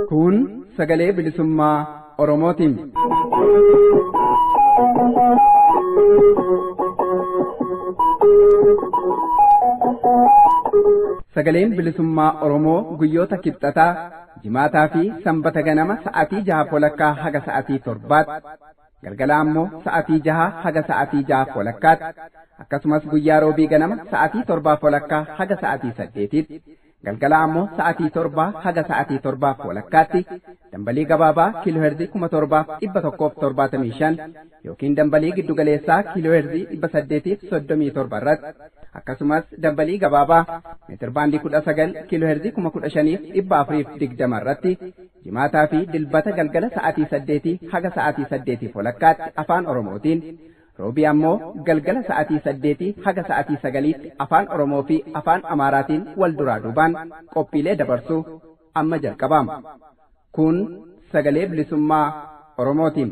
Kun sagalee bilisummaa Oromootiin. Sagaleen bilisummaa Oromoo guyyoota kibxataa, jimaataa fi sanbata ganama sa'aatii 6:30 haga sa'aatii 7tti, galgala ammoo sa'aatii 6 haga sa'aatii 6:30tti, akkasumas guyyaa roobii ganama sa'aatii 7:30 haga sa'aatii 8tti, galgala ammoo sa'aatii 7 haga sa'aatii 7:30tti dambalii gabaabaa kiilooherzii 7175 yookiin dambalii giddugaleessaa kiilooherzii 837 irratti, akkasumas dambalii gabaabaa meetirbaandii 19 kiilooherzii 15420 irratti jimaataa fi dilbata galgala sa'aatii 8 haga sa'aatii 8:30tti afaan Oromootiin, roobii ammoo galgala sa'aatii 8 haga sa'aatii 9tti afaan Oromoo fi afaan Amaaraatiin wal duraa duubaan qophiilee dabarsuu amma jalqabama. Kun sagalee bilisummaa Oromootiin.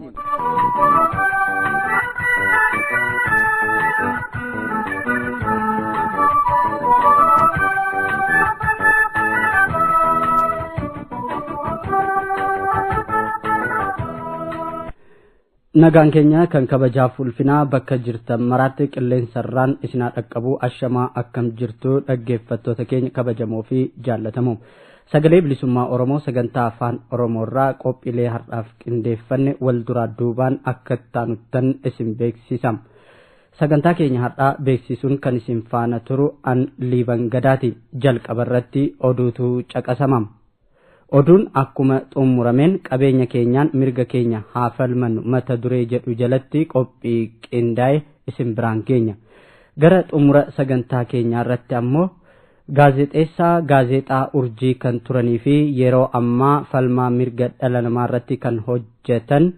Nagaan keenya kan kabajaaf ulfinaa bakka jirtan maraatti qilleensarraan isinaa dhaqqabu ashamaa akkam jirtu dhaggeeffattoota keenya kabajamoo fi jaallatamoo. Sagalee bilisummaa Oromoo sagantaa afaan Oromoorraa qophiilee har'aaf qindeeffanne wal duraa duubaan akka taanuttan isin beeksisa. Sagantaa keenya har'aa beeksisuun kan isin faana turu an Liiban Gadaati. Jalqaba irratti oduutu caqasama. Oduun akkuma xumurameen qabeenya keenyaan mirga keenya haa falmannu mata duree jedhu jalatti qophii qindaa'e isin biraan geenya. Gara xumura sagantaa keenyaa irratti ammoo gaazexeessaa gaazexaa Urjii kan turanii fi yeroo ammaa falmaa mirga dhala namaa irratti kan hojjetan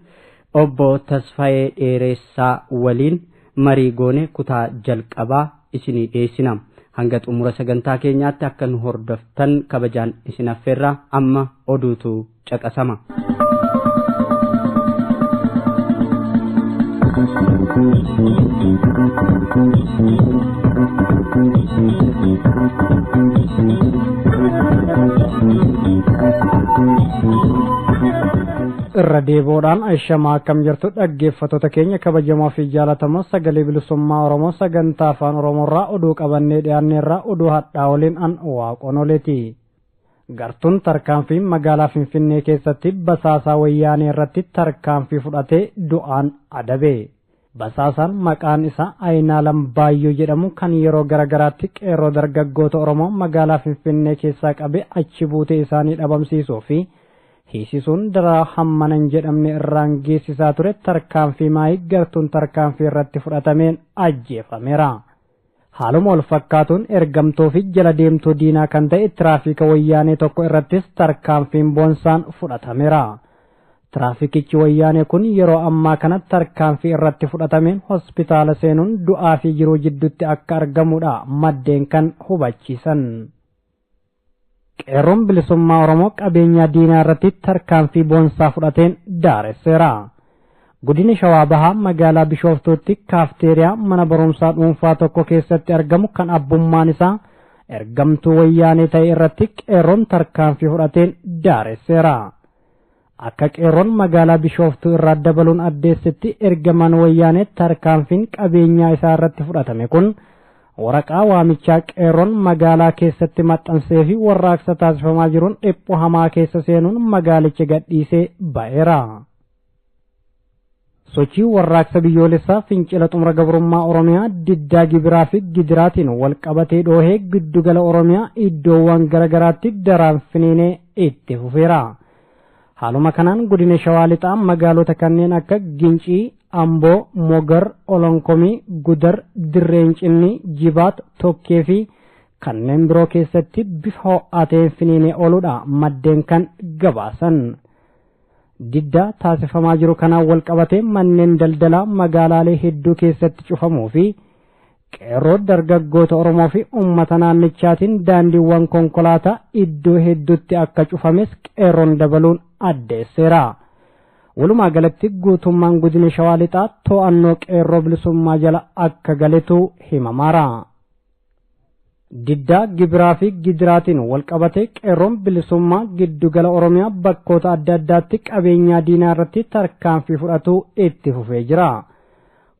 obbo Tasfaayee Dheeressaa waliin marii goone kutaa jalqabaa isinii dhiyeessina. Hanga xumura sagantaa keenyaatti akka nu hordoftan kabajaan isin affeerra. Amma oduutu caqasama. Irra deebi'uudhaan ashamaa akkam jirtu dhaggeeffattoota keenya kabajamoo fi jaalatamoo sagalee bilisummaa Oromoo sagantaa afaan Oromoorraa oduu qabannee dhiyaanneerraa oduu hadhaa waliin an waaqoon oleeti. Gartuun tarkaanfii magaalaa Finfinnee keessatti basaasaa wayyaanee irratti tarkaanfii fudhatee du'aan adabe. Basaasaan maqaan isaa Ayinaalam Baayyoo jedhamu kan yeroo garagaraatti qeerroo dargaggoota Oromoo magaalaa Finfinnee keessaa qabee achi buutee isaanii dhabamsiisuu fi hiisisuun daraa hammana hin jedhamne irraan geessisaa ture tarkaanfii maayii gartuun tarkaanfii irratti fudhatameen ajjeefameera. Haaluma wal fakkaatuun ergamtuu fi jala deemtuu diinaa kan ta'e tiraafika wayyaanee tokko irrattis tarkaanfiin boonsaan fudhatameera. Tiraafikichi wayyaanee kun yeroo ammaa kana tarkaanfii irratti fudhatameen hospitaala seenuun du'aa fi jiruu jidduutti akka argamudha maddeen kan hubachiisan. Qeerroon bilisummaa Oromoo qabeenya diinaa irratti tarkaanfii boonsaa fudhateen daaresseera. Godina Shawaa Bahaa magaalaa Bishooftuutti kaafteeriyaa mana barumsaa dhuunfaa tokko keessatti argamu kan abbummaan isaa ergamtuu wayyaanee ta'e irratti qeerroon tarkaanfii fudhateen daaresseera. Akka qeerroon magaalaa Bishooftuu irraa dabaluun addeessetti ergamaan wayyaanee tarkaanfiin qabeenyaa isaa irratti fudhatame kun waraqaa waamichaa qeerroon magaalaa keessatti maxxansee fi warraaqsa taasifamaa jiruun dhiphoo hamaa keessa seenuun magaalicha gadhiisee ba'eera. Sochii warraaqsa biyyoolessaa fincila xumura gabrummaa Oromiyaa diddaa gibiraa fi gidiraatiin wal qabatee dhoohee giddugala Oromiyaa iddoowwan garagaraatti daraan finiinee itti fufeera. Haaluma kanaan godina Shawaa Lixaa magaalota kanneen akka Gincii, Amboo, Mogar, Olonkomii, Gudar, Dirreen Cinnii, Jibaat, Tokkee fi kanneen biroo keessatti bifa ho'aa ta'een finiinee ooludha maddeen kan gabaasan. Diddaa taasifamaa jiru kanaan wal qabatee manneen daldalaa magaalaalee hedduu keessatti cufamuu fi qeerroo dargaggoota Oromoo fi uummata naannichaatiin daandiiwwan konkolaataa iddoo hedduutti akka cufames qeerroon dabaluun addeesseera. Walumaa galatti guutummaan godina Shawaa Lixaa to'annoo qeerroo bilisummaa jala akka galetu himamaara. Diddaa gibiraa fi gidiraatiin walqabatee qeerroon bilisummaa giddugala Oromiyaa bakkoota adda addaatti qabeenyaa diinaa irratti tarkaanfii fudhatu itti fufee jira.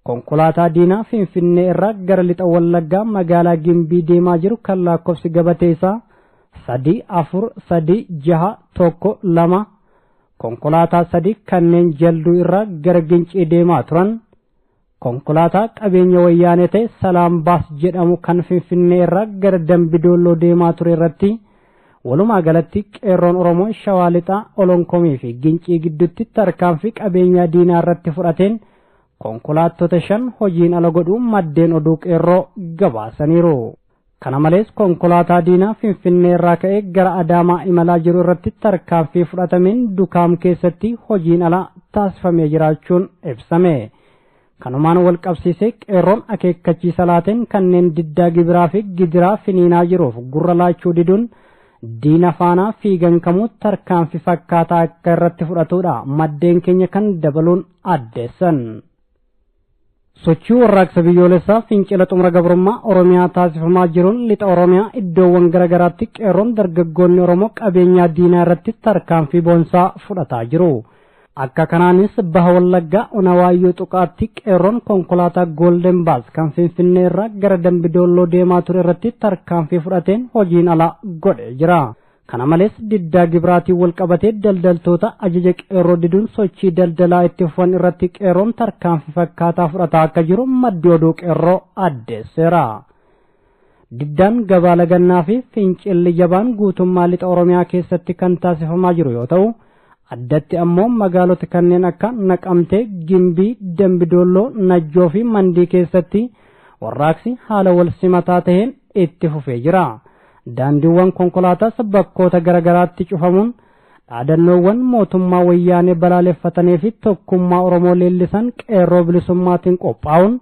Konkolaataa diinaa Finfinnee irraa gara lixa Wallaggaa magaalaa Gimbii deemaa jiru kan lakkoofsi gabatee isaa 3 4 3 6 1 2 konkolaataa 3 kanneen Jalduu irraa gara Gincii deemaa turan konkolaataa qabeenya wayyaanee ta'e Salaam Baas jedhamu kan Finfinnee irraa gara Dambidolloo deemaa ture irratti walumaa galatti qeerroon Oromoo Shawaa Lixaa Olonkomii fi Gincii gidduutti tarkaanfii qabeenyaa diinaa irratti fudhateen konkolaattota 5 hojiin ala godhuu maddeen oduu qeerroo gabaasaniiru. Kana malees konkolaataa diinaa Finfinnee irraa ka'ee gara Adaamaa imalaa jiru irratti tarkaanfii fudhatameen Dukaam keessatti hojiin ala taasifamee jiraachuun ibsame. Kanumaan wal qabsiisee qeerroon akeekkachiisa laateen kanneen diddaa gibiraa fi gidiraa finiinaa jiruuf gurra laachuu diduun diina faanaa fiigan kamuu tarkaanfii fakkaataa akka irratti fudhatudha maddeen keenya kan dabaluun addeessan. Sochii warraaqsa biyyoolessaa fincila xumura gabrummaa Oromiyaa taasifamaa jiruun lixa Oromiyaa iddoowwan garaagaraatti qeerroon dargaggoonni Oromoo qabeenyaa diinaa irratti tarkaanfii boonsaa fudhataa jiru. Akka kanaanis baha Wallaggaa Onawaayyoo Tuqaatti qeerroon konkolaataa Golden Bus kan Finfinnee irraa gara Dambidolloo deemaa ture irratti tarkaanfii fudhateen hojiin ala godhee jira. Kana malees diddaa gibiraatiin wal qabatee daldaltoota ajaja qeerroo diduun sochii daldalaa itti fufan irratti qeerroon tarkaanfii fakkaataa fudhataa akka jiru maddi oduu qeerroo addeesseera. Diddaan gabaa lagannaa fi fincilli jabaan guutummaa lixa Oromiyaa keessatti kan taasifamaa jiru yoo ta'u, addatti ammoo magaalota kanneen akka Naqamtee, Gimbii, Dambidolloo, Najjoo fi Mandii keessatti warraaqsi haala wal simataa ta'een itti fufee jira. Daandiiwwan konkolaataas bakkoota garaagaraatti cufamuun dhaadannoowwan mootummaa wayyaanee balaaleffatanii fi tokkummaa Oromoo leellisan qeerroo bilisummaatiin qophaa'uun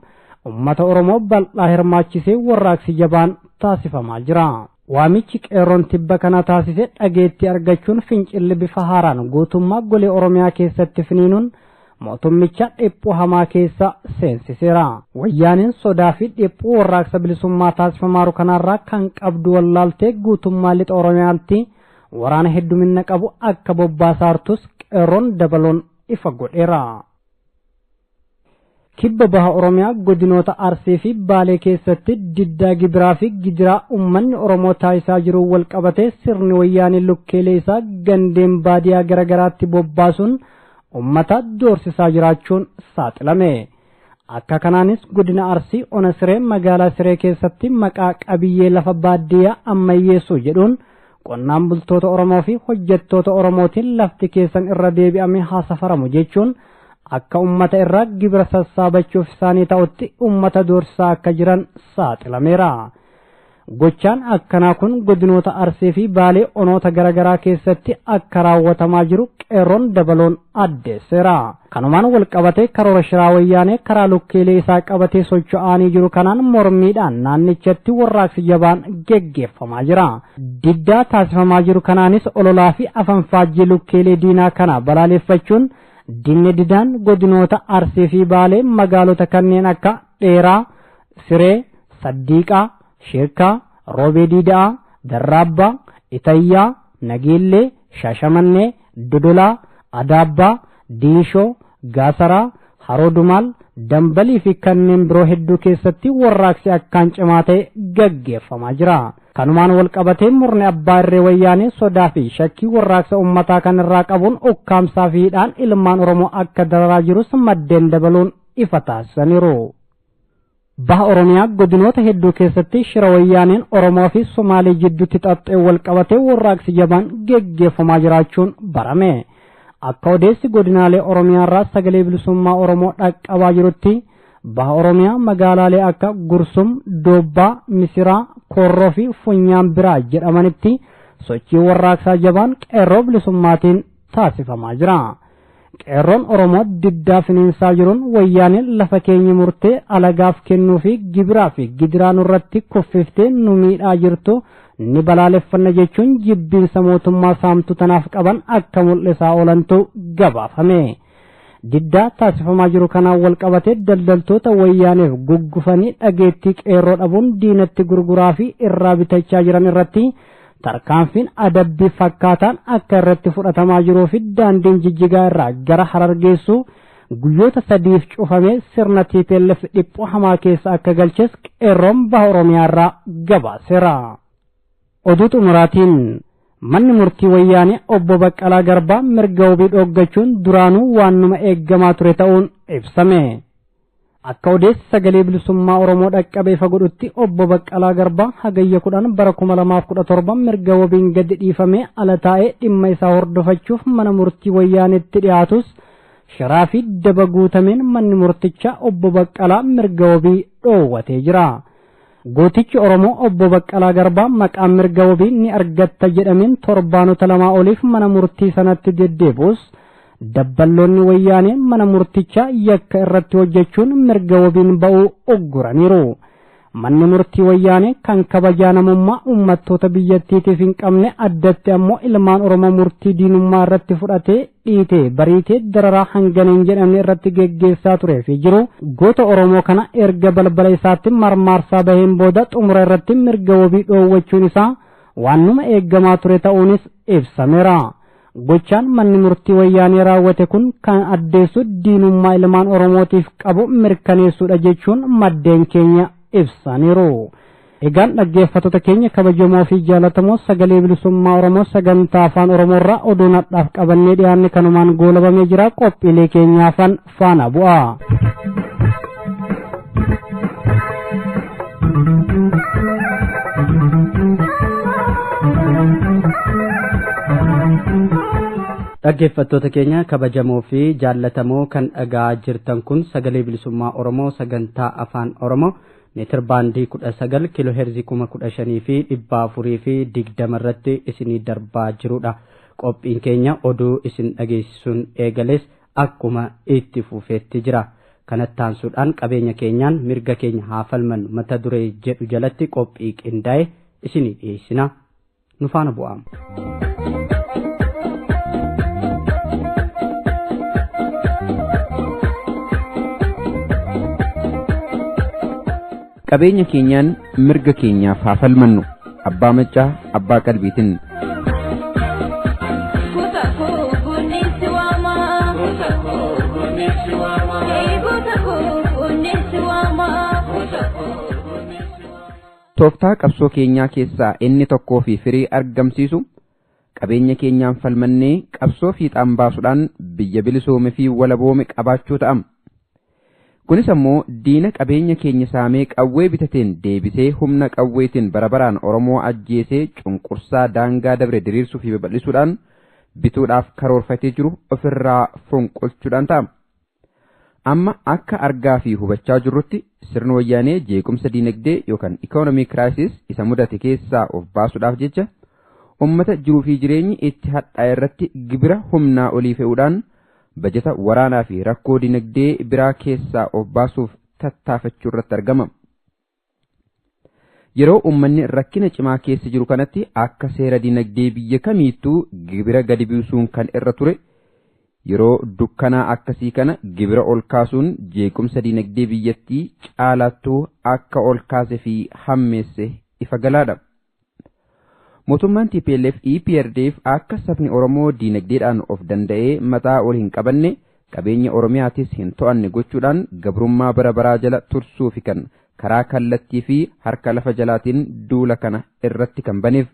uummata Oromoo bal'aa hirmaachisee warraaqsi jabaan taasifamaa jira. Waamichi qeerroon tibba kana taasise dhageettii argachuun fincilli bifa haaraan guutummaa golee Oromiyaa keessatti finiinuun mootummicha dhiphuu hamaa keessa seensiseera. Wayyaaneen sodaa fi dhiphuu warraaqsa bilisummaa taasifamaaru kanarraa kan qabdu wallaaltee guutummaa lixa Oromiyaatti waraana heddumina qabu akka bobbaasaartus qeerroon dabaluun ifa godheera. Kibba baha Oromiyaa godinoota Arsii fi Baalee keessatti diddaa gibiraa fi gidiraa uummanni Oromoo taasisaa jiru wal qabatee sirni wayyaanee lukkeelee isaa gandeen baadiyaa garaagaraatti bobbaasuun uummata doorsisaa jiraachuun saaxilame. Akka kanaanis godina Arsii ona Siree magaalaa Siree keessatti maqaa qabiyyee lafa baadiyyaa ammayyeessuu jedhuun qonnaan bultoota Oromoo fi hojjettoota Oromootiin lafti keessan irra deebi'amee haa safaramu jechuun akka ummata irraa gibira sassaabachuuf isaanii ta'utti ummata doorsisaa akka jiran saaxilameera. Gochaan akkanaa kun godinoota Arsii fi Baalee onoota garaagaraa keessatti akka raawwatamaa jiru qeerroon dabaloon addeesseera. Kanumaan wal qabatee karoora shiraa wayyaanee karaa lukkeelee isaa qabatee socho'anii jiru kanaan mormiidhaan naannichatti warraaqsi jabaan geggeeffamaa jira. Diddaa taasifamaa jiru kanaanis ololaa fi afanfaajjii lukkeelee diinaa kana balaaleffachuun dinni didaan godinoota Arsii fi Baalee magaalota kanneen akka Dheeraa, Siree, Saddiiqaa, Sheekkaa, Roobee Diida'aa, Darraabbaa, Itayyaa, Nageellee, Shaashamannee, Dodolaa, Adaabbaa, Diinshoo, Gaasaraa, Haroo Dumaal, Dambalii fi kanneen biroo hedduu keessatti warraaqsi akkaan cimaa ta'e gaggeeffamaa jira. Kanumaan wal qabatee murni abbaa irree wayyaanee sodaa fi shakkii warraaqsa uummataa kan irraa qabuun ukkaamsaa fi hidhaan ilmaan Oromoo akka dararaa jirus maddeen dabaluun ifa taasisaniiru. Baha Oromiyaa godinoota hedduu keessatti shira wayyaaneen Oromoo fi Somaalee jidduutti xaxxee wal qabatee warraaqsi jabaan geggeeffamaa jiraachuun barame. Akka odeessi godinaalee Oromiyaa irraa sagalee bilisummaa Oromoo dhaqqabaa jirutti baha Oromiyaa magaalaalee akka Gursum, Doobbaa, Misiraa, Korroo fi Funyaan Biraa jedhamanitti sochii warraaqsaa jabaan qeerroo bilisummaatiin taasifamaa jira. Qeerroon Oromoo diddaa finiinsaa jiruun wayyaaneen lafa keenya murtee alagaaf kennuu fi gibiraa fi gidiraa nurratti kuffiftee nu miidhaa jirtu ni balaaleffanna jechuun jibbiinsa mootummaa saamtuu tanaaf qaban akka mul'isaa oolantu gabaafame. Diddaa taasifamaa jiru kanaan wal qabatee daldaltoota wayyaaneef guggufanii dhageettii qeerroo dhabuun diinatti gurguraa fi irraa bitachaa jiran irratti tarkaanfiin adabbii fakkaataan akka irratti fudhatamaa jiruu fi daandiin Jijjigaa irraa gara Harar geessu guyyoota sadiif cufamee sirna TPLF dhiphoo hamaa keessa akka galches qeerroon baha Oromiyaa irraa gabaaseera. Oduu xumuraatiin manni murtii wayyaanee obbo Baqqalaa Garbaa mirga wabii dhooggachuun duraanuu waan numa eeggamaa ture ta'uun ibsame. Akka odeessi sagalee bilisummaa Oromoo dhaqqabe ifa godhutti obbo Baqqalaa Garbaa hagayya 10 bara 2017 mirga wabiin gadi dhiifamee ala taa'ee dhimma isaa hordofachuuf mana murtii wayyaaneetti dhiyaatus shiraa fi daba guutameen manni murtichaa obbo Baqqalaa mirga wabii dhoowwatee jira. Gootichi Oromoo obbo Baqqalaa Garbaa maqaan mirga wabii ni argatta jedhameen torbaanota lamaa oliif mana murtii sanatti deddeebi'us dabballoonni wayyaanee mana murtichaa yakka irratti hojjechuun mirga wabiin ba'uu ugguraniiru. Manni murtii wayyaanee kan kabajaa namummaa uummattoota biyyattiitiif hin qabne addatti ammoo ilmaan Oromoo murtii diinummaa irratti fudhatee dhiitee bariitee dararaa hangana hin jedhamne irratti geggeessaa turee fi jiru goota Oromoo kana erga balbala isaatti marmaarsaa baheen booda xumura irratti mirga wabii dhoowwachuun isaa waan numa eeggamaa ture ta'uunis ibsameera. Gochaan manni murtii wayyaanee raawwate kun kan addeessu diinummaa ilmaan Oromootiif qabu mirkaneessuudha jechuun maddeen keenya ibsaniiru. Egaan dhaggeeffattoota keenya kabajamoo fi jaallatamoo sagalee bilisummaa Oromoo sagantaa afaan Oromoo irraa oduu nadhaaf qabannee dhiyaanne kanumaan goolabamee jira. Qophiilee keenyaafan faana bu'a. Dhaggeeffattoota keenya kabajamoo fi jaallatamoo kan dhagaa jirtan kun sagalee bilisummaa Oromoo sagantaa afaan Oromoo meetir baandii 19 kiiloo heerzii 15,420 irratti isinii darbaa jirudha. Qophiin keenya oduu isin dhageessisuun eegales akkuma itti fufeetti jira. Kanatti aansuudhaan qabeenya keenyaan mirga keenya haa falmannu mata duree jedhu jalatti qophii qindaa'e isinii dhiyeessina. Nu faana bu'aama. Qabeenya keenyaan mirga keenyaaf haa falmannu. Abbaa Maccaa Abbaa Qalbiitiin. Tooftaa qabsoo keenyaa keessaa inni tokkoo fi firii argamsiisu qabeenya keenyaan falmannee qabsoo fiixaan baasuudhaan biyya bilisoome fi walaboome qabaachuu ta'ama. Kunis ammoo diina qabeenya keenya saamee qawwee bitateen deebisee humna qawweetiin barabaraan Oromoo ajjeesee cunqursaa daangaa dabre diriirsuu fi babal'isuudhaan bituudhaaf karoorfatee jiru ofirraa fonqolchuudhaan ta'a. Amma akka argaa fi hubachaa jirrutti sirni wayyaanee jeequmsa diinagdee yookaan ikoonomii kiraayisis isa mudate keessaa of baasuudhaaf jecha uummata jiruu fi jireenyi itti hadhaa'e irratti gibira humnaa olii fe'uudhaan bajeta waraanaa fi rakkoo dinagdee biraa keessaa of baasuuf tattaafachuu irratti argama. Yeroo uummanni rakkina cimaa keessa jiru kanatti akka seera dinagdee biyya kamiittuu gibira gadi buusuun kan irra ture yeroo dukkanaa akkasii kana gibira ol kaasuun jeequmsa dinagdee biyyattii caalaattuu akka ol kaase fi hammeesse ifa galaadha. Mootummaan TPLF EPRDF akka sabni Oromoo diinagdeedhaan of danda'ee mataa ol hin qabanne qabeenya Oromiyaatis hin to'anne gochuudhaan gabrummaa bara baraa jala tursuu fi kan karaa kallattii fi harka lafa jalaatiin duula kana irratti kan baneef.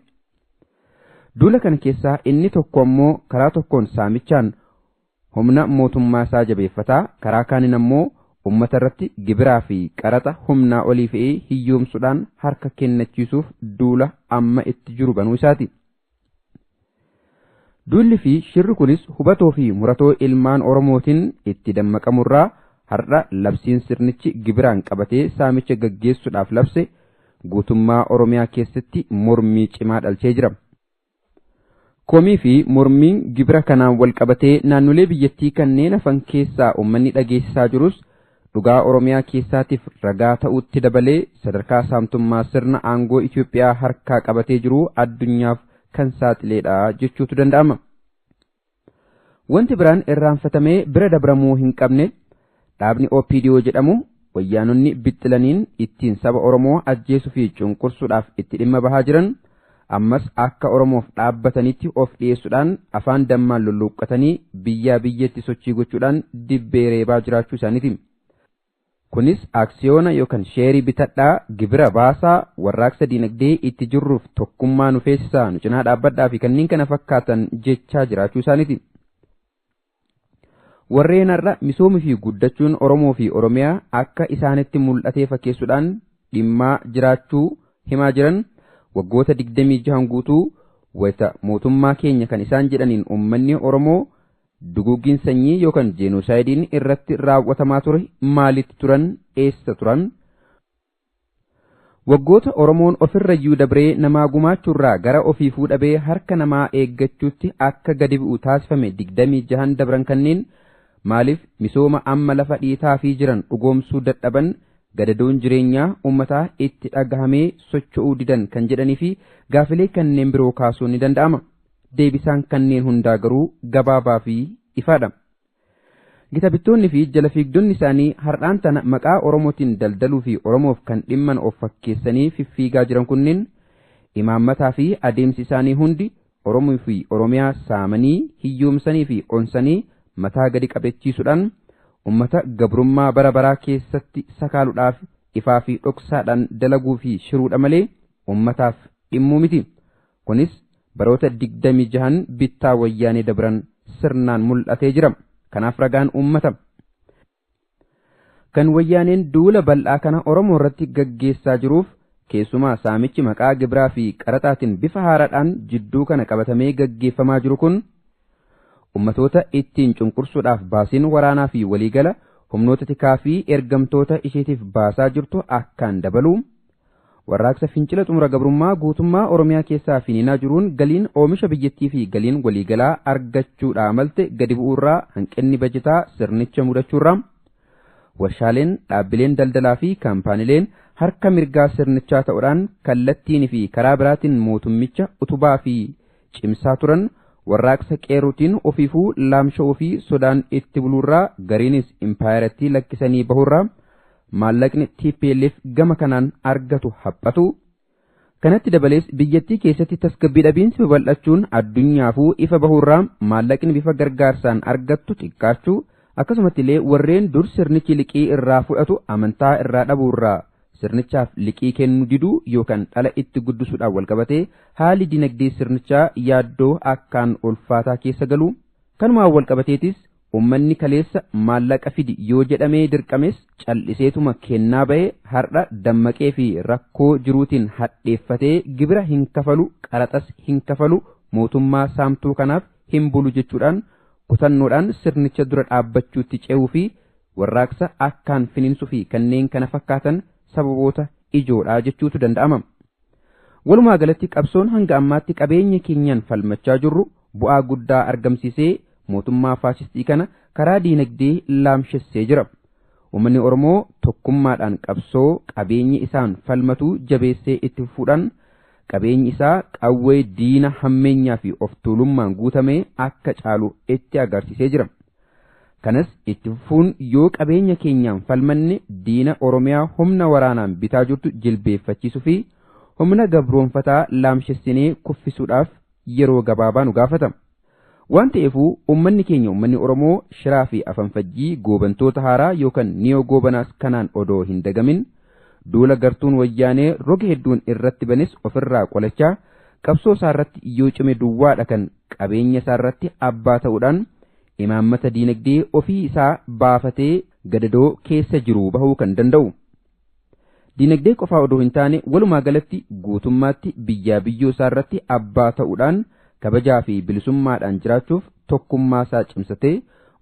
Duula kana keessaa inni tokko ammoo karaa tokkoon saamichaan humna mootummaa isaa jabeeffataa karaa kaaniin ammoo uummata irratti gibiraa fi qaraxa humnaa olii fe'ee hiyyoomsuudhaan harka kennachiisuuf duula amma itti jiru banuu isaati. Duulli fi shirri kunis hubatoo fi muratoo ilmaan Oromootiin itti dammaqamurraa har'a labsiin sirnichi gibiraan qabatee saamicha gaggeessuudhaaf labse guutummaa Oromiyaa keessatti mormii cimaa dhalchee jira. Komii fi mormiin gibira kanaan wal qabatee naannolee biyyattii kanneen hafan keessaa uummanni dhageessisaa jirus dhugaa Oromiyaa keessaatiif ragaa ta'utti dabalee sadarkaa saamtummaa sirna aangoo Itoophiyaa harkaa qabatee jiru addunyaaf kan saaxileedha jechuutu danda'ama. Wanti biraan irraanfatamee bira dabramuu hin qabne dhaabni OPDO jedhamu wayyaanonni bixxilaniin ittiin saba Oromoo ajjeesuu fi cunqursuudhaaf itti dhimma bahaa jiran ammas akka Oromoof dhaabbatanitti of dhiyeessuudhaan afaan dammaan lulluuqqatanii biyyaa biyyatti sochii gochuudhaan dibbee reebaa jiraachuu isaaniiti. Kunis aksiyoona yookaan sheerii bitadhaa gibira baasaa warraaqsa diinagdee itti jirruuf tokkummaa nu feesisaa nu cinaa dhaabbadhaa fi kanneen kana fakkaatan jechaa jiraachuu isaaniiti. Warreen har'a misoomii fi guddachuun Oromoo fi Oromiyaa akka isaanitti mul'atee fakkeessuudhaan dhimmaa jiraachuu himaa jiran waggoota 26 guutuu wayita mootummaa keenya kan isaan jedhaniin uummanni Oromoo duguuggiin sanyii yookaan jeenosaayidiin irratti raawwatamaa ture maalitti turan eessa turan? Waggoota Oromoon ofirrayyuu dabree namaa gumaachuurraa gara ofii fuudhabee harka namaa eeggachuutti akka gadi bu'u taasifame 26 dabran kanneen maaliif misooma amma lafa dhiitaa fi jiran dhugoomsuu dadhaban gadadoon jireenyaa uummataa itti dhagahamee socho'uu didan kan jedhanii fi gaafilee kanneen biroo kaasuun ni danda'ama. Deebisaan kanneen hundaa garuu gabaabaa fi ifaadha. Gita bittoonni fi jala fiigdonni isaanii har'aan tana maqaa Oromootiin daldaluu fi Oromoof kan dhimman of fakkeessanii fiffiigaa jiran kunneen imaammataa fi adeemsi isaanii hundi Oromoo fi Oromiyaa saamanii hiyyoomsanii fi onsanii mataa gadi qabachiisuudhaan ummata gabrummaa bara baraa keessatti sakaaluudhaaf ifaa fi dhoksaadhaan dalaguu fi shiruudha malee ummataaf dhimmuu miti. Kunis baroota 26 bittaa wayyaanee dabran sirnaan mul'atee jira. Kanaaf ragaan uummata. Kan wayyaaneen duula bal'aa kana Oromoo irratti gaggeessaa jiruuf keessumaa saamichi maqaa gibiraa fi qaraxaatiin bifa haaraadhaan jidduu kana qabatamee gaggeeffamaa jiru kun ummatoota ittiin cunqursuudhaaf baasiin waraanaa fi waliigala humnoota tikaa fi ergamtoota isheetiif baasaa jirtu akkaan dabalu warraaqsa fincila xumura gabrummaa guutummaa Oromiyaa keessaa finiinaa jiruun galiin oomisha biyyattii fi galiin waliigalaa argachuudhaa malte gadi bu'uurraa hanqinni bajataa sirnicha mudachuurraa warshaaleen dhaabbileen daldalaa fi kaampaaniileen harka mirgaa sirnichaa ta'uudhaan kallattiin fi karaa biraatiin mootummicha utubaa fi cimsaa turan warraaqsa qeerrootiin ofiifuu laamsha'uu fi sodaan itti buluurraa gariinis impaayarattii lakkisanii bahurraa maallaqni TPLF gama kanaan argatu haphatu. Kanatti dabalees biyyattii keessatti tasgabbii dhabiinsi babal'achuun addunyaafuu ifa bahurraa maallaqni bifa gargaarsaan argattu xiqqaachuu akkasumatti illee warreen dur sirnichi liqii irraa fudhatu amantaa irraa dhabuurraa sirnichaaf liqii kennuu diduu yookaan dhala itti guddisuudhaan walqabatee haalli dinagdee sirnichaa yaaddoo akkaan ulfaataa keessa galu kanumaan walqabateetis ummanni kaleessa maallaqa fidi yoo jedhamee dirqames cal'iseetuma kennaa ba'e har'a dammaqee fi rakkoo jiruutiin hadheeffatee gibira hin kafalu qaraxas hin kafalu mootummaa saamtuu kanaaf hin bulu jechuudhaan kutannoodhaan sirnicha dura dhaabbachuutti ce'uu fi warraaqsa akkaan finiinsuu fi kanneen kana fakkaatan sababoota ijoodha jechuutu danda'ama. Walumaa galatti qabsoon hanga ammaatti qabeenya keenyaan falmachaa jirru bu'aa guddaa argamsiisee mootummaa faashistii kana karaa diinagdee laamshessee jira. Uummanni Oromoo tokkummaadhaan qabsoo qabeenyi isaan falmatu jabeessee itti fufuudhaan qabeenyi isaa qawwee diina hammeenyaa fi of tuulummaan guutame akka caalu itti agarsiisee jira. Kanas itti fufuun yoo qabeenya keenyaan falmanne diina Oromiyaa humna waraanaan bitaa jirtu jilbeeffachiisuu fi humna gabroonfataa laamshessinee kuffisuudhaaf yeroo gabaabaa nu gaafata. Waan ta'eefuu uummanni keenya uummanni Oromoo shiraa fi afanfajjii goobantoota haaraa yookaan niyoo goobanaas kanaan odoo hin dagamin duula gartuun wayyaanee roga hedduun irratti banes ofirraa qolachaa qabsoo isaarratti yoo cime duwwaadha kan qabeenya isaarratti abbaa ta'uudhaan imaammata diinagdee ofii isaa baafatee gadadoo keessa jiru bahuu kan danda'u. Diinagdee qofaa odoo hin taane walumaa galatti guutummaatti biyyaa biyyoo isaarratti abbaa ta'uudhaan kabajaa fi bilisummaadhaan jiraachuuf tokkummaa isaa cimsatee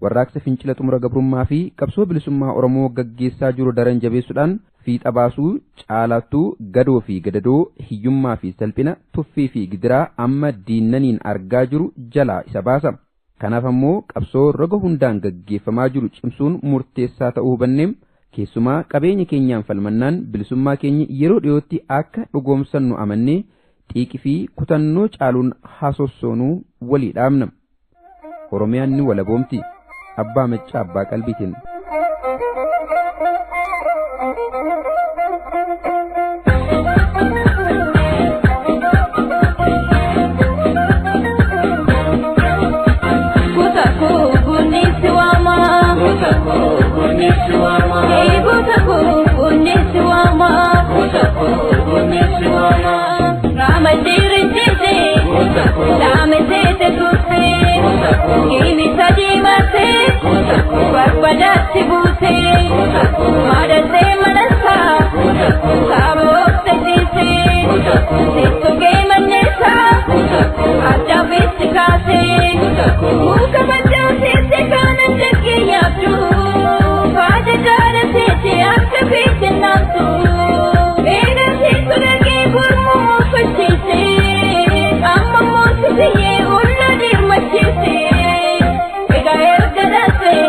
warraaqsa fincila xumura gabrummaa fi qabsoo bilisummaa Oromoo gaggeessaa jiru daran jabeessuudhaan fiixa baasuu caalattuu gadoo fi gadadoo hiyyummaa fi salphina tuffii fi gidiraa amma diinnaniin argaa jiru jalaa isa baasa. Kanaaf ammoo qabsoo roga hundaan gaggeeffamaa jiru cimsuun murteessaa ta'uu hubanneem keessumaa qabeenya keenyaan falmannaan bilisummaa keenya yeroo dhiyootti akka dhugoomsannu amannee xiiqii fi kutannoo caaluun haasossoonuu walii dhaabna. Oromiyaan ni walaboomti. Abbaa Maccaa Abbaa Qalbiitiin. Barbadaatti buutee maadallee manasaa saaba obsa ciisee sittugee manneesaa addaafetti kaasee muka facaaseesse kaana jaggee yaabdu faata jaalateete akka feete naamtu eega seetu dhagee gurmuu mufachiise amma moosisiyyee olla dirmachiise egaa erga daasee.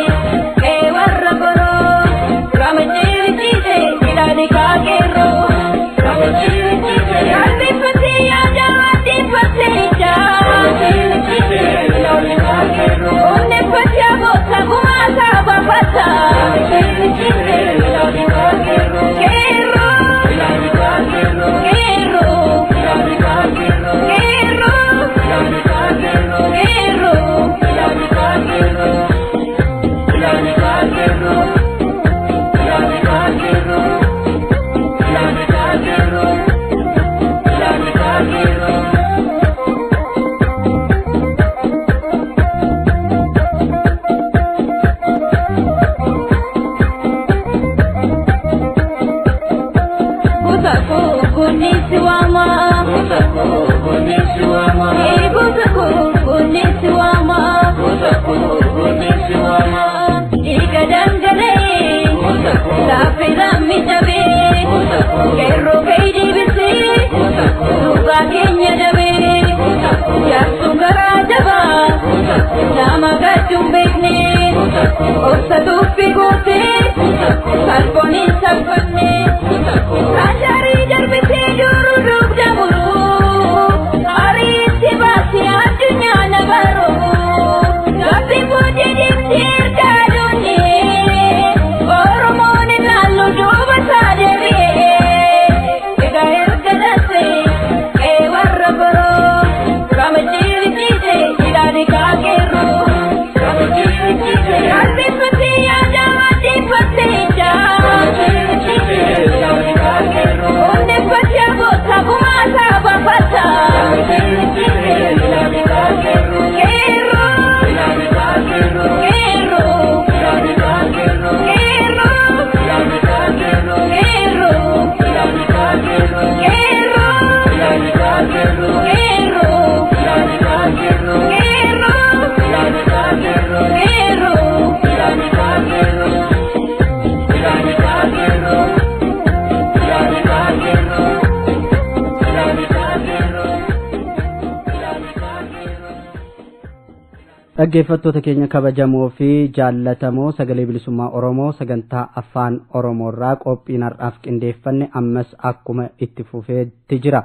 Dhaggeeffattoota keenya kabajamoo fi jaallatamoo sagalee bilisummaa Oromoo sagantaa afaan Oromoorraa qophiin har'aaf qindeeffanne ammas akkuma itti fufeetti jira.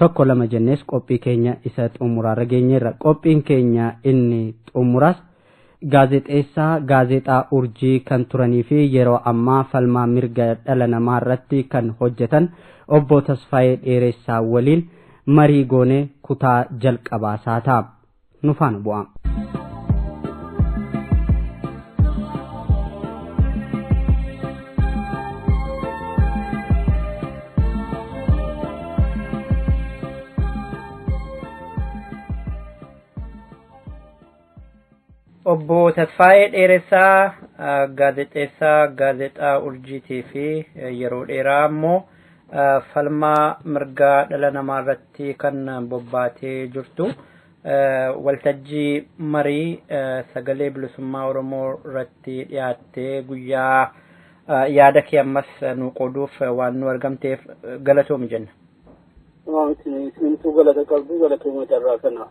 Tokko lama jennees qophii keenya isa xumuraarra geenyeerra. Qophiin keenya inni xumuraas gaazexeessaa gaazexaa Urjii kan turanii fi yeroo ammaa falmaa mirga dhala namaa irratti kan hojjetan obbo Tasfaayee Dheeressaa waliin marii goonee kutaa jalqabaasaa ta'a. Nu faana bu'aa. Obbo Tasfaayee Dheeressaa gaazexeessaa gaazexaa Urjiitii fi yeroo dheeraa immoo falmaa mirgaa dhala namaa irratti kan bobbaatee jirtu. Waltajjii marii sagalee bilisummaa Oromoo irratti dhiyaattee guyyaa yaada kee ammas nu qooduuf waan nu argamteef galatoomi jenna. Isintuu galata qabdu galatooma carraa kana.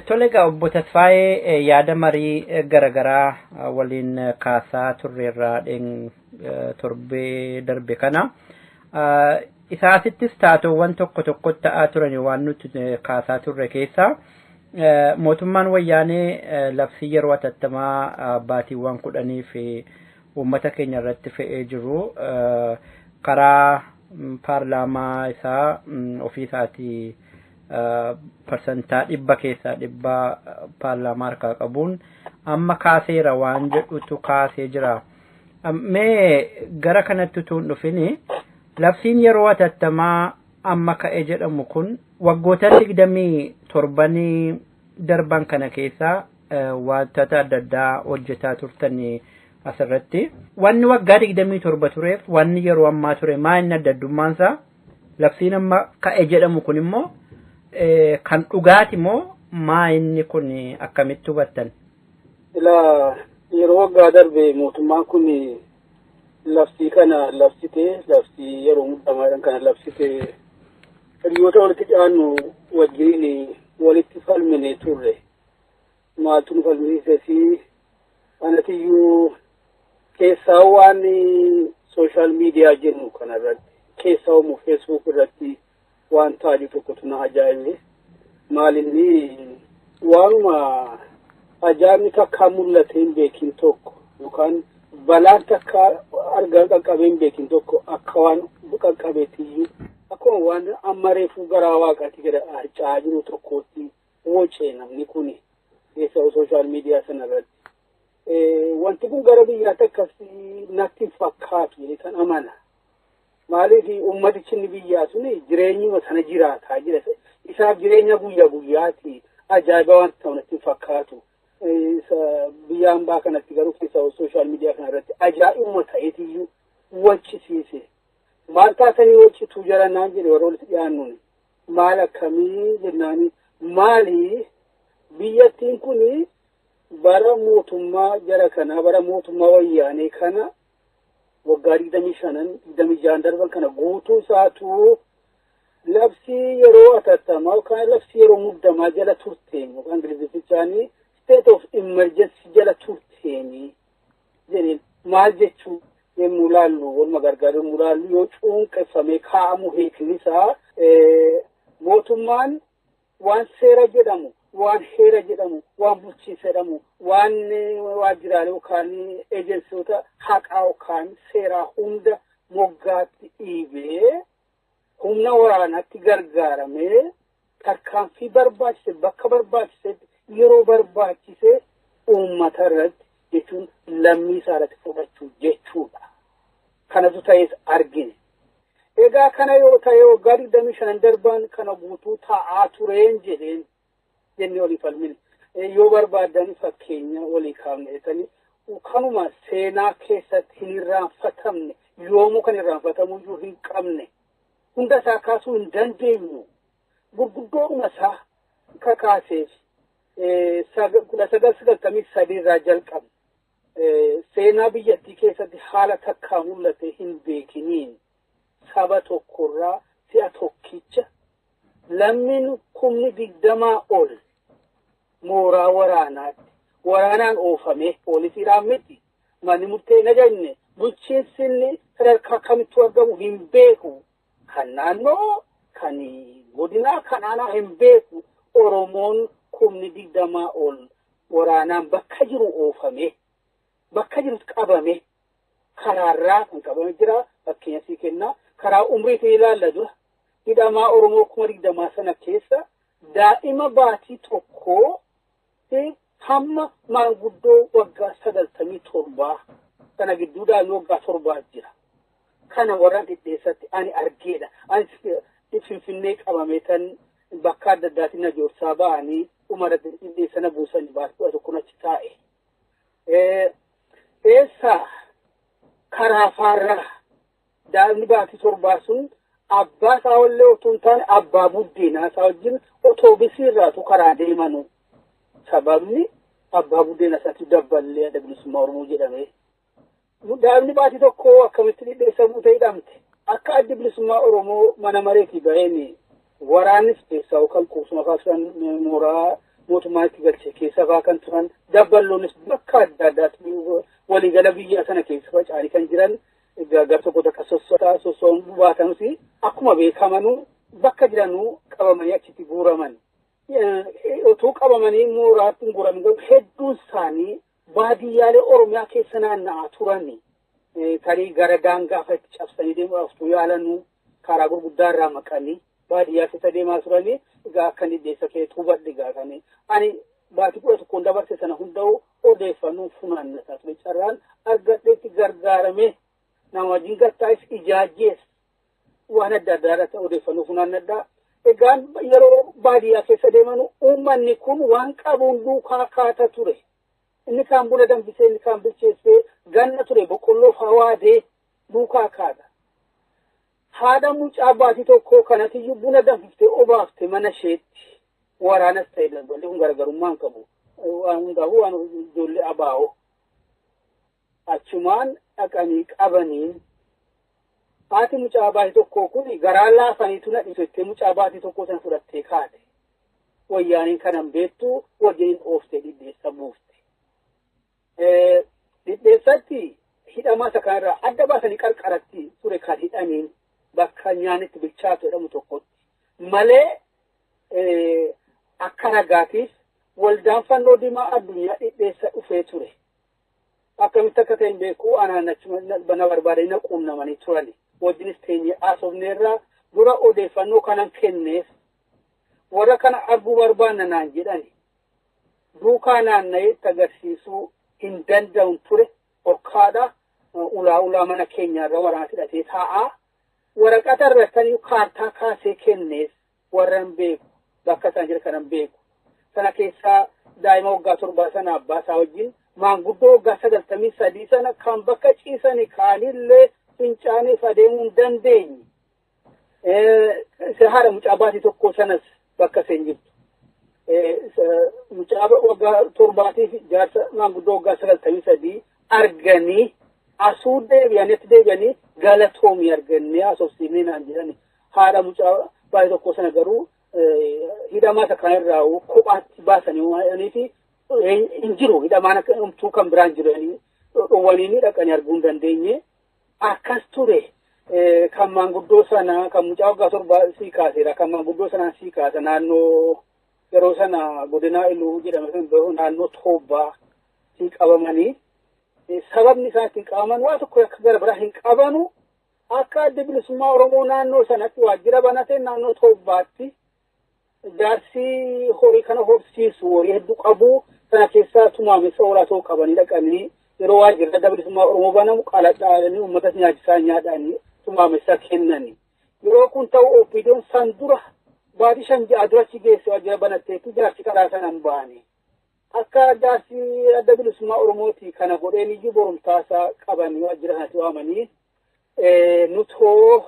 Tole egaa obbo Tasfaayee yaada marii garaagaraa waliin kaasaa turreerraa torbee darbe kana. Isaasittis taatoowwan tokko tokko ta'aa turan waan nuti kaasaa turre keessaa Mootummaan wayyaanee labsii yeroo atattamaa baatiiwwan 10 fi uummata keenya irratti fe'ee jiru karaa paarlaamaa isaa ofii isaatii 100% keessaa 100 paarlaamaa harkaa qabuun amma kaaseera waan jedhutu kaasee jira. Mee gara kanatti utuu hin dhufini labsiin yeroo atattamaa amma ka'e jedhamu kun waggoota 27 darban kana keessa wantoota adda addaa hojjetaa turtanii asirratti. Wanni waggaa 27 tureef wanni yeroo ammaa ture maa inni adda addummaan isaa? Labsiin amma ka'e jedhamu kun immoo kan dhugaati moo maa inni kun akkamitti hubattan? Ilaa yeroo waggaa darbe mootummaan kun labsii kana labsite, labsii yeroo muddamaadhaan kana labsite, hiriyoota walitti dhiyaannu wajjin walitti falmine turre. Maaltu nu falmisiise fi anatiyyuu keessaa waan sooshaal miidiyaa jennu kanarratti keessaa immoo feesbuuk irratti waan taa'u tokkotu na ajaa'ibe. Maalinni waanuma ajaa'ibni takkaa mul'ate hin beekin tokko yookaan balaan takkaa argaa qaqqabee hin beekin tokko akka waan qaqqabeetiyyuu akkuma waan amma reefuu garaa waaqaatti gad harca'aa jiru tokkootti wocee namni kun keessa sooshaal miidiyaa sanarratti. Wanti kun gara biyyaatti akkasii natti hin fakkaatu jedhee kan amana. Maaliif uummatichi inni biyyaa suni jireenyuma sana jiraataa jira. Isaaf jireenya guyyaa guyyaati. Ajaa'iba waan ta'u natti hin fakkaatu. Biyya hambaa kanatti garuu keessa sooshaal miidiyaa kanarratti ajaa'ibuma ta'eetiyyuu waccisiise. Maal taatanii waccituu jara naan jedhe warra walitti dhiyaannuun. Maal akkamii jennaani maali biyyattiin kuni bara mootummaa jara kanaa bara mootummaa wayyaanee kana waggaa 25 26 darban kana guutuu isaatu labsii yeroo atattamaa yookaan labsii yeroo muddamaa jala turteen yookaan ingilizifichaanii state of emergency jala turteeni jedheen. Maal jechuu yommuu laallu waluma gargaaru yommuu laallu yoo cuunqeffamee kaa'amu hiikni isaa mootummaan waan seera jedhamu, waan heera jedhamu, waan bulchiinsa jedhamu, waan waajjiraalee yookaan ejensiyoota haqaa yookaan seeraa hunda moggaatti dhiibee humna waraanaatti gargaaramee tarkaanfii barbaachise bakka barbaachisetti yeroo barbaachise uummata irratti jechuun lammii isaa irratti fudhachuu jechuudha. Kanatu ta'es argine. Egaa kana yoo ta'e waggaa 25 darban kana guutuu taa'aa tureen jedheen jennee walii falmine. Yoo barbaadan fakkeenya walii kaafne jettanii kanuma seenaa keessatti hin irraanfatamne yoomuu kan irraanfatamu iyyuu hin qabne hunda isaa kaasuu hin dandeenyu. Gurguddoodhuma isaa kakaaseef 1993 irraa jalqabne. Seenaa biyyattii keessatti haala takkaa mul'ate hin beekiniin saba tokkorraa si'a tokkicha lammiin 20,000 ol mooraa waraanaatti waraanaan oofame poolisiidhaan miti manni murtee hin ajajne bulchiinsi inni sadarkaa kamittuu argamu hin beeku. Kan naannoo kan godinaa kan aanaa hin beeku. Oromoon 20,000 ol waraanaan bakka jiru oofame bakka jirutti qabame karaarraa kan qabame jira. Fakkeenya sii kennaa karaa umriitiin ilaalla dura hidhamaa Oromoo 20,000 sana keessa daa'ima baatii tokkoo hamma maanguddoo waggaa 97 sana gidduu daa'imni waggaa 7 jira. Kana warra dhidheessatti ani argeedha. Ani Finfinnee qabame tan bakka adda addaatiin na joorsaa ba'anii dhuma dhidheessana buusanii baatii 11 achi taa'e. Eessaa karaa faarraa daa'imni baatii 7 sun abbaa isaa wallee otoo hin taane abbaa buddeenaa isaa wajjin otoobisii irraatu karaa deemanu. Sababni abbaa buddeenaa isaatti dabballee Adda Bilisummaa Oromoo jedhame. Daa'imni baatii tokko akkamitti dhidheessa buutee hidhamte. Akka Adda Bilisummaa Oromoo mana mareetii baheen waraannis keessaa kan qubsuma fa'aa mooraa mootummaa itti galchee keessa fa'aa kan turan dabballoonnis bakka adda addaatti waliigala biyya sana keessa faca'anii kan jiran gar tokko takka sossoon baatanus akkuma beekamanuu bakka jiranuu qabamanii achitti guuraman. Utuu qabamanii mooraatti hin guuramin garuu hedduun isaanii baadiyyaalee Oromiyaa keessa naanna'aa turani. Tarii gara daangaa fa'a itti cabsanii deemuudhaaf utuu yaalanuu karaa gurguddaa irraa maqanii baadiyyaa keessa deemaa turanii egaa akka dhidheessa kee hubadhe egaa kan ani baatii 11 dabarse sana hunda'u odeeffannoo funaannataa ture carraan argadheetti gargaaramee nama wajjin gartaa'es ijaajjees waan adda addaa irratti odeeffannoo funaannadhaa. Egaan yeroo baadiyyaa keessa deeman uummanni kun waan qabuun duukaa kaata ture. Inni kaan buna danfisee inni kaan bilcheessee ganna ture boqqolloo hawaadee duukaa kaata. Haadha mucaa baatii tokkoo kanatiyyuu buna danfiftee obaafte mana isheetti waraanas ta'e daldalli kun garaagarummaa hin qabu. Waan hundaafuu waan ijoollee abaa'oo. Achumaan dhaqanii qabaniin haati mucaa baatii tokkoo kun garaa laafaniitu na dhiisu mucaa baatii tokkoo sana fudhattee kaate. Wayyaaniin kanan beektu wajjin ooftee dhidheessa buufte. Dhidheessatti hidhamaa isa kanarraa adda baasanii qarqaratti ture kan hidhaniin bakka nyaanni bilchaatu jedhamu tokkotti. Malee akka ragaatiif waldaan fannoo diimaa addunyaa dhidheessa dhufee ture. Akkamitti akka ta'e hin beeku anaan achuma na barbaadanii na quunnamanii turani. Wajjinis teenyee haasofneerraa dura odeeffannoo kanan kenneef warra kana arguu barbaanna naan jedhani. Duukaa naanna'ee itti agarsiisuu hin danda'u ture. Orkaadha ulaa ulaa mana keenyaarra waraana hidhatee taa'aa. Waraqata irratti kaartaa kaasee kenneef warra hin beeku bakka isaan jira kanan beeku. Sana keessaa daa'ima waggaa 7 sana abbaa isaa wajjin maanguddoo waggaa 93 sana kan bakka ciisanii kaanillee fincaaniif adeemuu hin dandeenye. Haadha mucaa baatii tokkoo sanas bakka isheen jirtu. Mucaa waggaa 7 fi jaarsa maanguddoo waggaa 93 arganii asuu deebi'anitti deebi'anii galatoomii argannee haasofsiifnee naan jedhani. Haadha mucaa baatii tokkoo sana garuu hidhamaa isa kanarraa kophaatti baasanii waa'anii fi hin jiru hidhamaan akka homtuu kan biraan jiranii dhowwanii dhaqanii arguu hin dandeenye. Akkas ture kan maanguddoo sana kan mucaa waggaa 7 sii kaaseera kan maanguddoo sanaan sii kaasa naannoo yeroo sana godinaa Iluu jedhame sun naannoo Toobbaa sii qabamanii sababni isaan ittiin qabaman waa tokko akka gara biraa hin qabanu akka adda bilisummaa Oromoo naannoo sanatti waajjira banatee naannoo Toobbaatti jaarsi horii kana horsiisu horii hedduu qabu sana keessaa tumaamessa hoolaa ta'uu qabanii dhaqanii yeroo waajjirri adda bilisummaa Oromoo banamu qaladhaadhanii uummata nyaachisaa nyaadhaanii tumaamessa kennani. Yeroo kun ta'u OPDOn san dura baatii 5 6 dura achi geesse waajjira banatteetti jaarsi karaa sanaan ba'ani. Akka jaarsi adda bilisummaa Oromooti kana godheen iyyuu borumtaasaa qabanii waajjira sanatti waamanii nutoo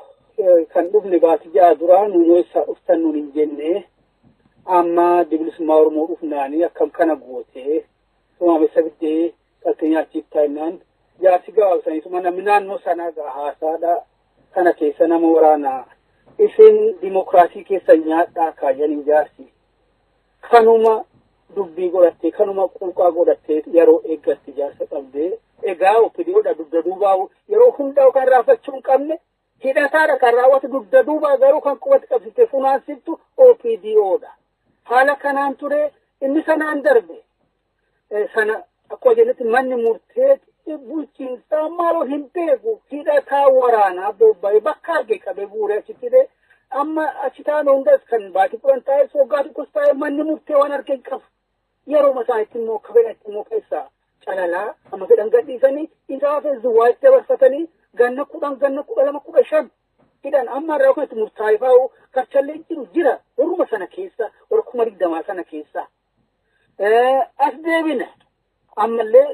kan dhufne baatii 6 dura nuun eessaa dhuftan nuun hin jenne amma adda bilisummaa Oromoo dhufnaanii akkam kana gootee tumaamessa biddee qaltee nyaachiif taa'inaan jaarsi gabaabsanii tuma namni naannoo sanaa haasaadha kana keessa nama waraanaa isin dimokiraasii keessa nyaadhaa kaayanii jaarsi kanuma dubbii godhattee kanuma quuqaa godhattee yeroo eeggatti jaarsa qabdee egaa OPDOdha dugda duubaa yeroo hundaa kan raafachuu hin qabne hidhataadha kan raawwatu dugda duubaa garuu kan qubatti qabsitee funaansiftu OPDOdha. Haala kanaan ture inni sanaan darbe sana akkuma jennetti manni murtee bulchiinsaa maaloo hin beeku hidhataa waraanaa bobba'ee bakka arge qabee guuree achitti hidhee amma achi taa'an hundas kan baatii 10 taa'e waggaa tokkos taa'e manni murtee waan arge hin qabu. Yeroo isaanitti immoo akka fedhatti immoo keessaa calalaa amma fedhan gadhiisanii isaa fi zuwaatti dabarfatanii ganna 10 ganna 12 15 hidhan amma irraa kan itti murtaa'e fa'aa karchallee jiru jira warruma sana keessa warra 20,000 sana keessa. As deebina ammallee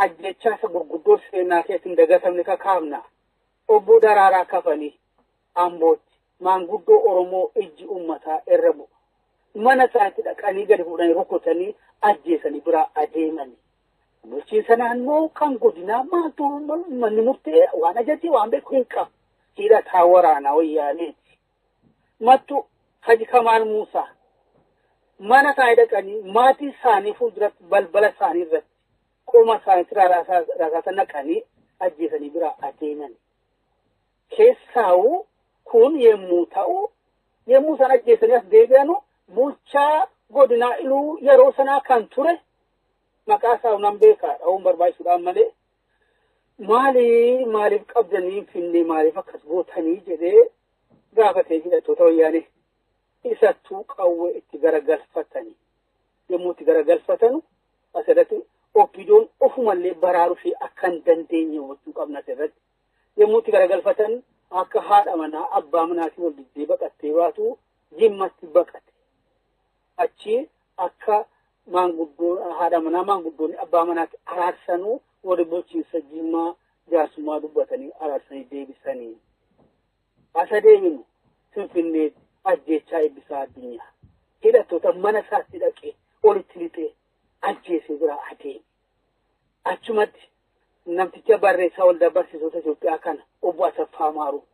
ajjechaa isa gurguddoo seenaa keessatti hin dagatamne kakaafna. Obbo Daraaraa Kafanii Ambootti maanguddoo Oromoo ijji uummataa irra bu'a. Mana isaatti dhaqanii gadi fuudhanii rukutanii ajjeesanii biraa adeemani. Bulchiinsa naannoo kan godinaa maaltu manni murtee waan ajajee waan beeku hin qabu. Hidhataa waraanaa wayyaaneeti. Mattu Haji Kamaal Muusaa mana isaanii dhaqanii maatii isaanii fuulduratti balbala isaanii irratti qoma isaaniitti rasaasa naqanii ajjeesanii biraa adeeman. Keessaa'u kun yemmuu ta'u yemmuu isaan ajjeesanii as deebi'anu bulchaa Godinaa Iluu yeroo sanaa kan ture maqaa isaa nan beekaa dha'uun barbaachisuudhaan malee maaliif qabdanii finne maaliif akkas gootanii jedhee gaafatee hidhattoota wayyaanee isattuu qawwee itti garagalfatanii yommuu itti garagalfatanu asirratti OPDOn ofumallee baraaruu ishee akka hin dandeenye hubachuu qabna asirratti yommuu itti garagalfatan akka haadha manaa abbaa manaatiin wal diddee baqattee baatu Jimmatti baqate. Achi akka maanguddoo haadha manaa maanguddoonni abbaa manaatti araarsanuu warri bulchiinsa Jimmaa jaarsummaa dubbatanii araarsanii deebisanii. Asa deeminu Finfinnee ajjeechaa Eebbisaa Addunyaa. Hidhattoota mana isaatti dhaqee olitti lixee ajjeesee jira adeeme. Achumatti namticha barreessaa waldaa barsiisota Itoophiyaa kana obbo Asaffaa Maaruu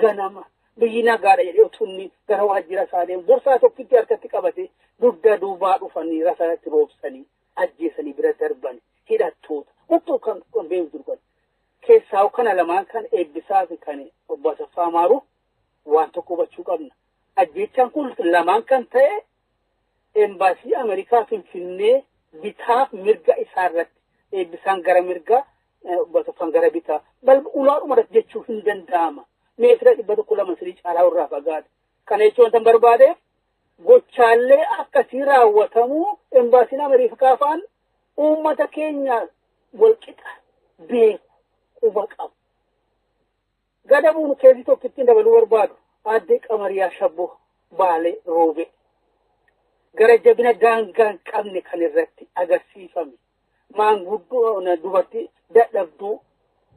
ganama biyyi nagaadha jedhee utuu inni gara waajjira isaa deemu borsaa tokkitti harkatti qabatee dugda duubaa dhufanii rasaatti roobsanii ajjeesanii bira darban hidhattoota huccuu kan beeku jiru kan keessaa kana lamaan kan Eebbisaa fi kan obbo Asaffaa Maaruu waan tokko hubachuu qabna. Ajjeechaan kun lamaan kan ta'e embaasii Ameerikaa Finfinnee bitaaf mirga isaa irratti Eebbisaan gara mirgaa obbo Asaffaan gara bitaa balba ulaadhuma irratti jechuu hin danda'ama. Meetira 100 200 3 caalaa irraa fagaata. Kana jechuun wanta barbaadeef gochaalee akkasii raawwatamuu embaasiin Ameerikaa fa'aan uummata keenya walqixa beeku quba qabu. Gada buunu keessi tokkittiin dabaluu barbaadu Aadde Qamariyaa Shabboo Baalee Roobee gara jabina daangaa hin qabne kan irratti agarsiifame maanguddoo dubartii dadhabduu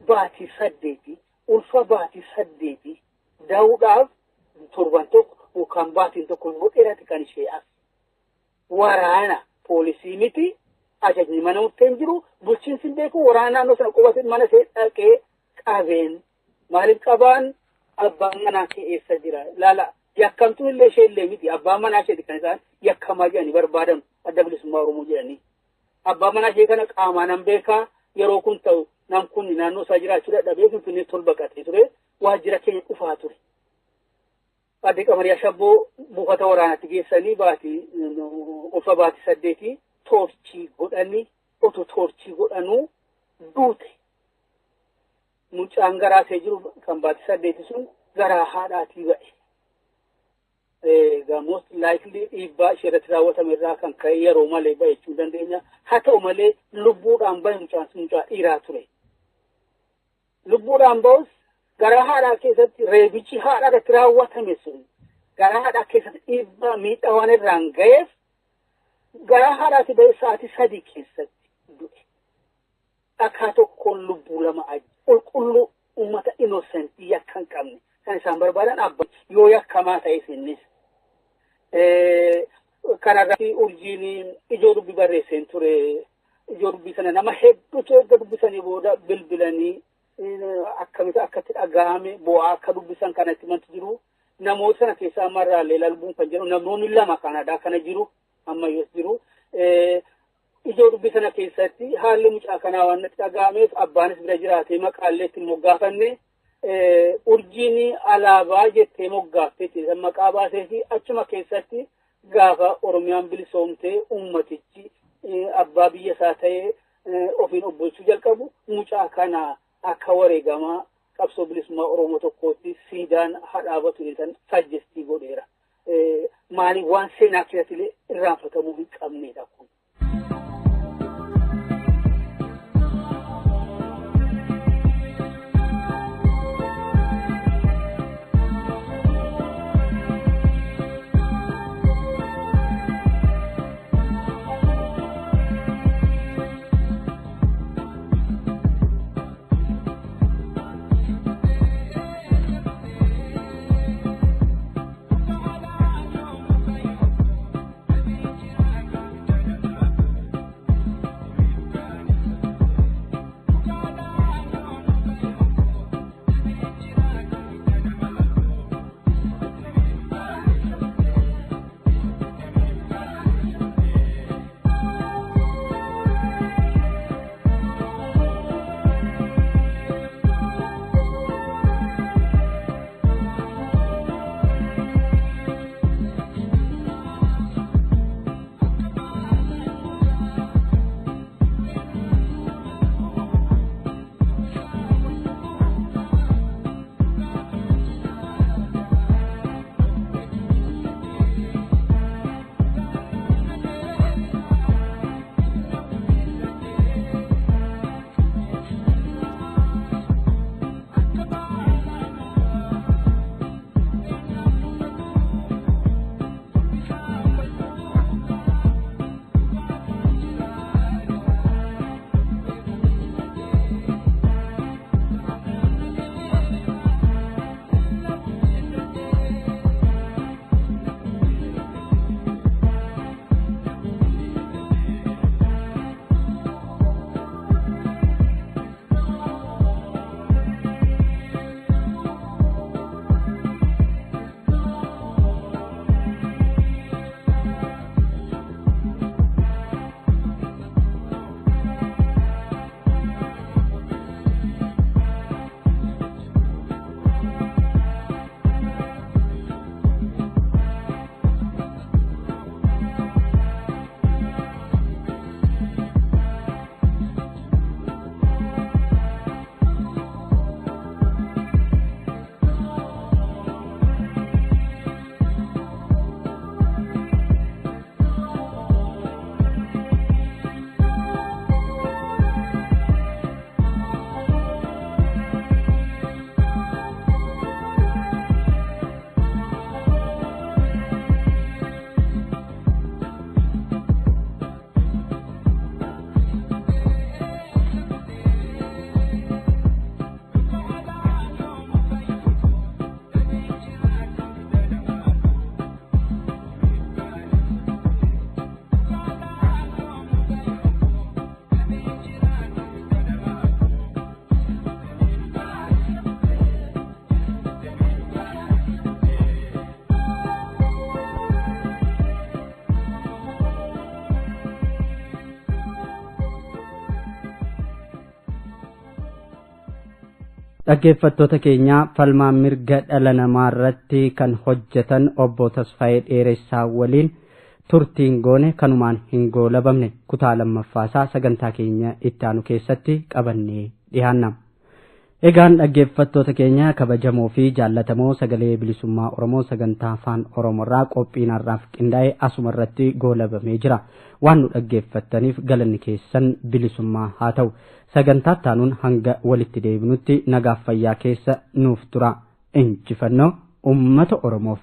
baatii 8 ulfa baatii 8 da'uudhaaf torban tokko yookaan baatiin tokko immoo dheerate kan ishee hafe. Waraana poolisii miti ajajni mana murtee hin jiru bulchiinsi hin beeku waraana naannoo sana qubate mana ishee dhaqee qabeen maaliif qabaan abbaan manaa kee eessa jira laala yakkamtuun illee ishee illee miti abbaan manaa isheeti kan isaan yakkamaa jedhanii barbaadan adda bilisummaa Oromoo jedhanii. Abbaan manaa ishee kana qaamaan nan beekaa yeroo kun ta'u nam kun naannoo isaa jiraachuu dadhabee Finfinnee tol baqatee ture waajjira keenya dhufaa ture. Aadde Qamariyaa Shabboo buufata waraanaatti geessanii baatii ulfa baatii 8 toorchii godhanii otoo toorchii godhanuu duute. Mucaan garaa ishee jiru kan baatii 8 sun garaa haadhaatii ba'e. Egaa most likely dhiibbaa ishee irratti raawwatame irraa kan ka'e yeroo malee ba'e jechuu dandeenya. Haa ta'u malee lubbuudhaan bahe mucaan sun mucaa dhiiraa ture. Lubbuudhaan ba'us garaa haadhaa keessatti reebichi haadhaa irratti raawwatame sun garaa haadhaa keessatti dhiibbaa miidhaa waan irraan ga'eef garaa haadhaati ba'e sa'aatii 3 keessatti du'e. Dhakaa tokkoon lubbuu lama aji qulqulluu uummata inosentii yakka hin qabne kan isaan barbaadan abbaa yoo yakkamaa ta'e innis. Kanarratti urjiin ijoo dubbii barreesseen ture. Ijoo dubbii sana nama hedduutu erga dubbisanii booda bilbilanii akkamitti akkatti dhagahame bu'aa akka dubbisan kanatti mantu jiru. Namoota sana keessaa ammarraallee lalbuun kan jedhu namoonni 2 Kanaadaa kana jiru ammayyoos jiru. Ijoo dubbii sana keessatti haalli mucaa kanaa waan natti dhagahameef abbaanis bira jiraatee maqaallee ittiin moggaafanne urjiin alaabaa jettee moggaafte maqaa baasee fi achuma keessatti gaafa Oromiyaan bilisoomtee ummatichi abbaa biyya isaa ta'ee ofiin obbolchuu jalqabu mucaa kana akka wareegamaa qabsoo bilisummaa Oromoo tokkootti siidaan hadhaabatu jedhan sajjestii godheera. Maaliif waan seenaa keessatti illee irraanfatamuu hin qabnedha kun. Dhaggeeffattoota keenya, falmaa mirga dhala namaa irratti kan hojjetan obbo Tasfaayee Dheeressaa waliin turtiin goone kanumaan hin goolabamne. Kutaa lammaffaasaa sagantaa keenya itti aanu keessatti qabannee dhiyaanna. Egaan dhaggeeffattoota keenya kabajamoo fi jaallatamoo, Sagalee Bilisummaa Oromoo sagantaa Afaan Oromoorraa qophiin har'aaf qindaa'e asuma irratti goolabamee jira. Waan nu dhaggeeffattaniif galanni keessan bilisummaa haa ta'u. Sagantaa taanuun hanga walitti deebinutti nagaaf fayyaa keessa nuuf tura. Injifannoo uummata Oromoof.